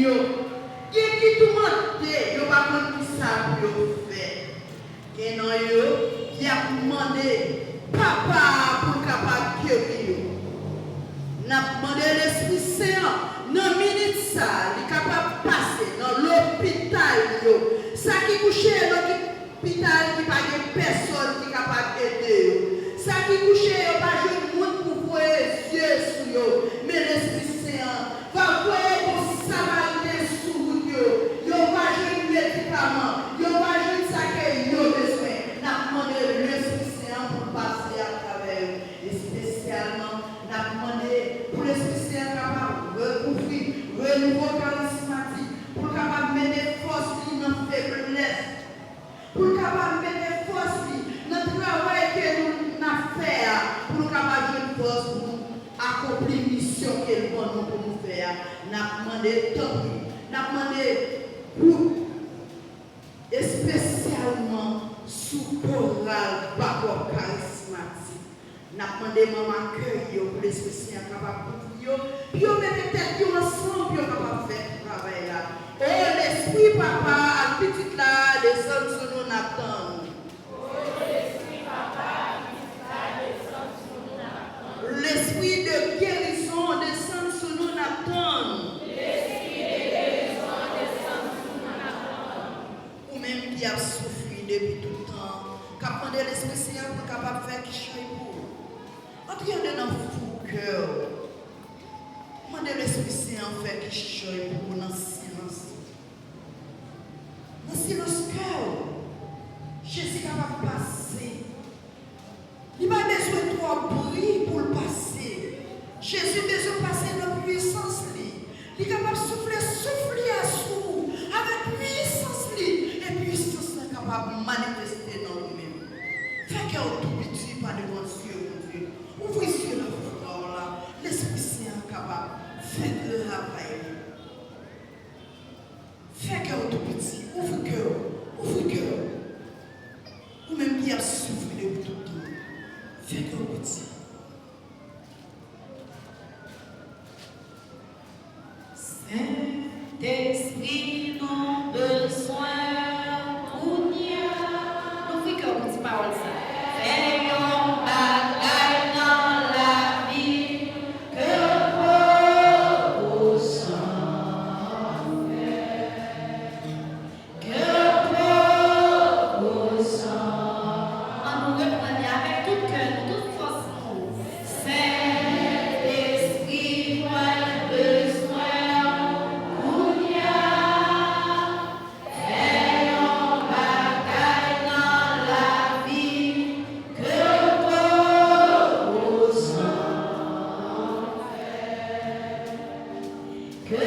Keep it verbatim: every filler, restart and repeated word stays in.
yo. Gen ki toumante, yo pa konn kisa pou yo fè. Gen nan yo ki ap mande Papa a pou l kapab geri yo. N ap mande Lespri Sen an, nan minit sa a, li kapab pase nan lopital yo. Sa ki kouche nan lopital ki pa gen pèsòn ki kapab ede yo. Sa ki kouche, yo pa jwenn moun pou voye zye sou yo. Men Lespri Sen an va voye bon Samariten sou wout yo. Yo va jwenn medikaman. Yo va jwenn sa ke yo bezwen. N ap mande Lespri Sen an pou l pase atravè yo. Espesyalman, n ap mande pou Lespri Sen an kapab rekouvri, renouvo karismatik, pou l kapab mete fòs li nan feblès, pou l kapab mete fòs li nan travay ke nou n ap fè a, pou nou kapab jwenn fòs pou nou akonpli misyon ke l ban nou pou nou fè a. N ap mande, tanpri, n ap mande gwoup espesyalman sou koral Bakòp Karismatik. N ap mande manm akèy yo pou Lespri Sen an kapab kouvri yo, pou yo mete tèt yo ansanm, pou yo kapab fè travay la. O Lespri Papa ak Pitit la, desann sou nou, n ap tann ou. Lespri de gerizon, desann sou nou, n ap tann. Ou menm ki ap soufri depi tout tan, k ap mande Lespri Sen an pou l kapab fè kichay pou ou. Antre andedan fou kè w. Mande Lespri Sen an fè kichay pou ou nan silans. Nan silans kè w. Jezi kapab pase. Li pa bezwen twòp bri pou l pase. Jezi bezwen pase nan pwisans li. Li kapab soufle souf li a sou ou avèk pwisans li, e pwisans lan kapab manifeste nan ou menm. Fè kè w tou piti pa devan zye Bondye. Ouvri zye lafwa w la. Lespri Sen an kapab fè travay li. Fè kè w tou piti. Ouvri kè w. Ouvri kè w. Ou menm ki ap soufri depi tout tan. Fè kè w piti. Sentespri, nou bezwen w kounye a. Ouvri kè w pou di pawòl sa. Fè yon bagay nan lavi ke w poko janm fè. Ke w poko janm. Ann nou reprann li avèk tout kè nou, tout fòs nou. Sentespri, mwen bezwen w kounye a. Fè yon bagay nan lavi ke w poko janm fè. Ke